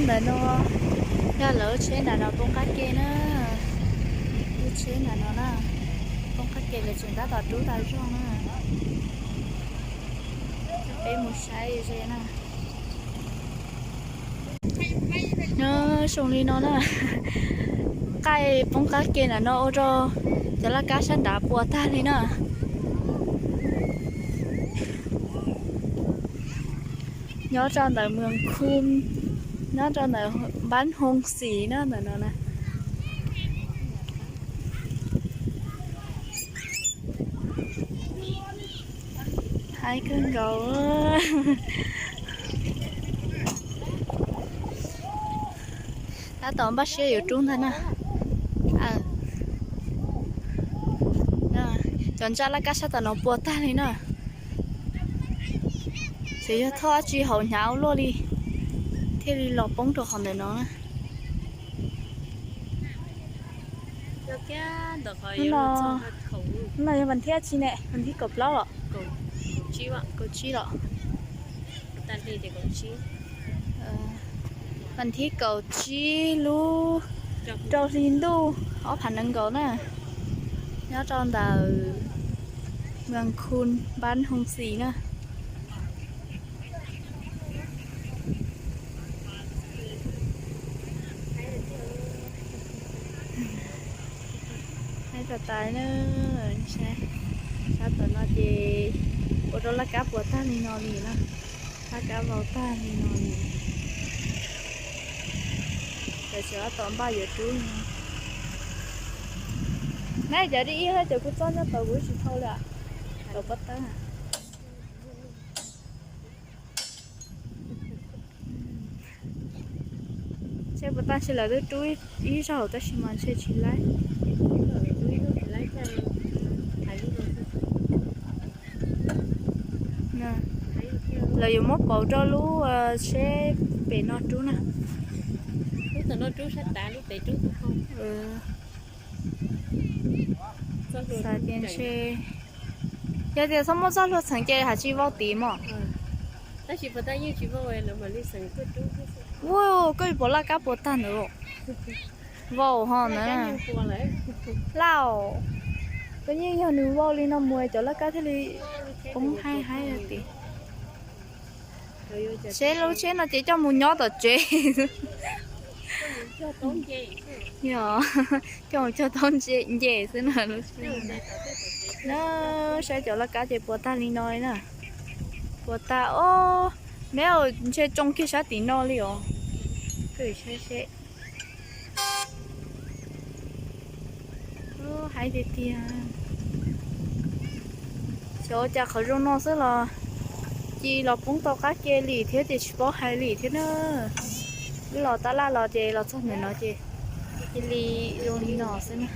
Ntawm no yog lawv lub tsheb nram no poob qab ke na. Lub tsheb nram no na, poob qab ke lawv tseem tab tom rub tas zog na. Peb mus saib ze na. Nyob zoo li no na, qaij poob qab ke nram no ua rau cov laj kab sab nrad puas tag li na. Nyob rau ntawm Mường Khun, nyob rau ntawm npab Hoo Xis na, ntawm no na. Haib kawg nkaus. Tab tom npaj siab yuav rub ntag na. Cov ntsaj laj kab sab tom no puas tag li na. Txawm yog thoj dab tsi hauv hnyav ua luaj li thiaj li los poob rau qhov ntawm no na. Hnub no yog vas thib dab tsi ne? Vas thib kaum plaub los? Kaum tsib los? Vas thib kaum tsib lub rau hli ntuj ob phav nees nkaum na, nyob rau ntawm Mường Khun npab Hoo Xis na. Haib tas tas na. Sab tom no ces ua rau laj kab puas tag li no li na. Laj kab vau tag li no li. Tam sim no tab tom npaj yuav rub. Nab, cov dib ib hab cov kua txob nyob tod kuv tsis thau li. Tau pob tawb. Ntshe puas tag ntshe lawv twb rub ib zaug tab sis mas ntshe tsis laib. Lawv yuav muab pauv rau lub tsheb pem no rub na. Xav tias ntshe, yog tias txhob muab txoj hlua txheem ces haj tsis vau tid mog. Ua, koj yuav pom laj kab puas tag ntawd. Vau ho ntawd. Lauj, koj yeej yog nws vau li no mus cov laj kab thiaj li poob haib haib tid. Seb lub tsheb no ces coj mus nyob tom tsev. Yog, coj mus cog taub nce xwb na lub tsheb no. Na, saib cov laj kab ces puas tag li no li na. Puas tag os, neb ntshe tsoo kiag sab tim no li os. Saib seb. Haib tiag tiag. Xyov ua cas qhov zoo no xwb los cia los poob tau qab ke li thiab ces tsis paub hais li thiab na. Wb los tab laj los ces los txog ntawm no ces cia li zoo li no xwb na.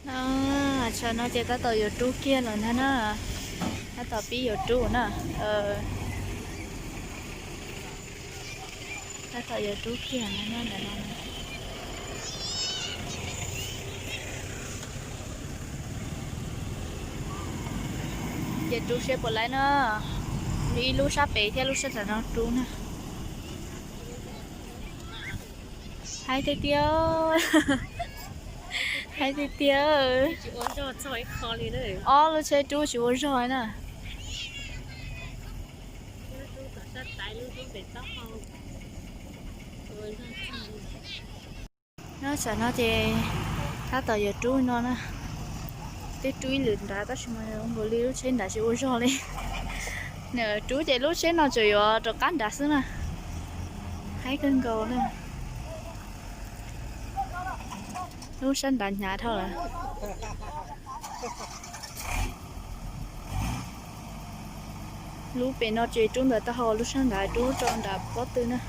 Tam sim no ces tab tom yuav rub kiag lawm ntag na. Tab tom pib yuav rub na. Tab tom yuav rub kiag ntag na. Ces rub seb puas laib na. Ib lub sab pem thiab lub sab nram no rub na. Haib tiag tiag. Haib tiag tiag. Ob lub tsheb rub tsis ua zog na. Tam sim no ces tab tom yuav rub no na. Twb rub ib lwm nrad tab sis mas nkaus li lub tsheb nrad tsis ua zog li. Nws rub ces lub tsheb no tseem yuav rov qab nrad xwb na. Haib kawg nkaus na. Lub sab nrad hnyav dhau lawm. Lub pem no ces rub ntawm taub hau, lub sab nrad rub rau nram pob tw na.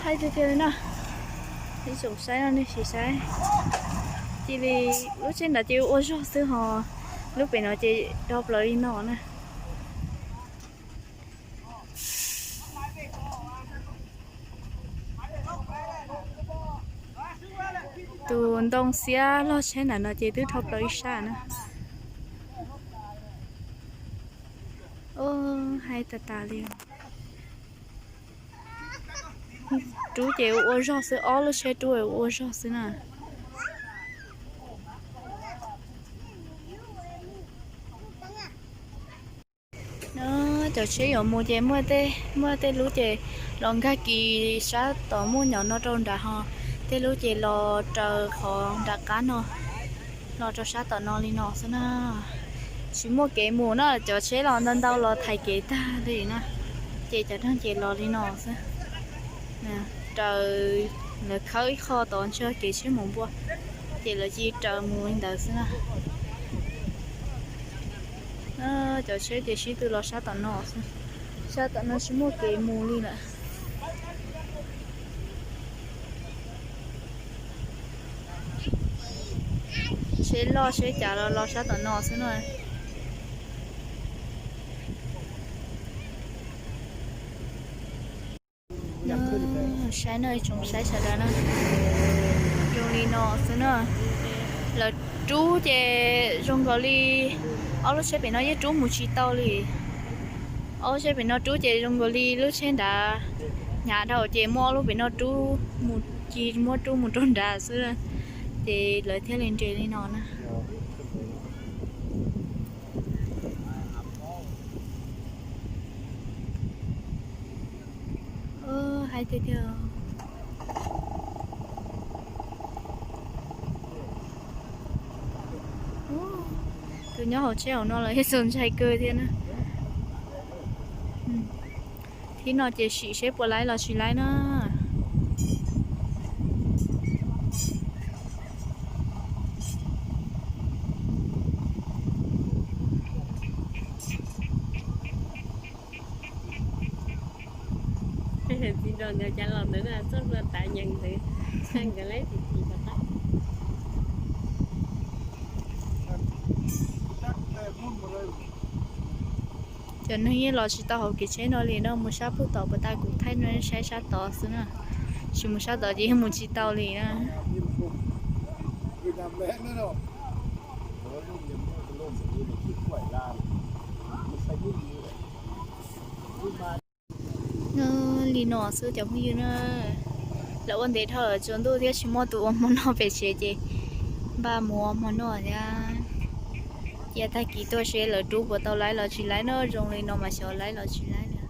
Haib tiag tiag li na. Ib tsoom saib no nej sim saib. Cia li lub tsheb nrad ces ua zog xwb ho lub pem no ces do plaws li no na. Tus ntoo xiab log tsheb nram no ces twb dhau plaws ib sab na. Ub, haib tas tas li. Rub ces ua ua zog xwb, ob lub tsheb rub ua ua zog xwb na. Cov tsheb yuav mus ces muaj tej, muaj tej lub ces los nkag kis sab tom muaj nyom no rau nrad ho, tej lub ces los raws qhov nram qab no, los rau sab tom no li no xwb na. Tsis muaj kev mus na, cov tsheb los ntau ntau los thaiv kev tag li na, ces cov neeg ces los li no xwb. Raws, lawv khawb ib qho tod ntshe kev tsheb mus npua, ces lawv cia li raws mus li ntawd xwb na. Cov tsheb ces sib tw los sab tom no xwb, sab tom no tsis muaj kev mus li lawm. Tsheb loj tsheb cas los los sab tom no xwb na. Saib no, tsoom saib sawv daws na, zoo li no xwb na. Lawv rub ces zoo nkaus li ob lub tsheb pem no yeej rub mus tsis tau li. Ob lub tsheb pem no rub ces zoo nkaus li lub tsheb nrad hnyav dhau ces muab ob lub pem no rub mus, ci muab rub mus rau nrad xwb, ces lawv thiaj li nres li no na. Haib tiag tiag. Tus nyob hauv tsheb hauv no los yeej txaus ntshai kawg thiab na. Thib no ces sim seb puas laib los tsis laib na. Txiv nraug ntawd cas los ntawd na, txoj hlua tav nyees ntawd, tshaj nkawd laib tib si rov qab. Cov neeg yeej los tsis tau hauv kev tsheb no li no, mus sab pug tod puas tas kuv thaij no saib sab tod xwb na. Tsis mus sab tod ces yeej mus tsis tau li na. Li no xwb cov phooj ywg na, lawv ua ntev dhau lawm tsaus ntuj thiab tsis muaj tus ua hmo noj pem tsev ces npaj mus ua hmo noj thiab. Cia tag kis tuaj seb lawv rub puas tau laib los tsis laib na, zoo li no mas xyov laib los tsis laib na.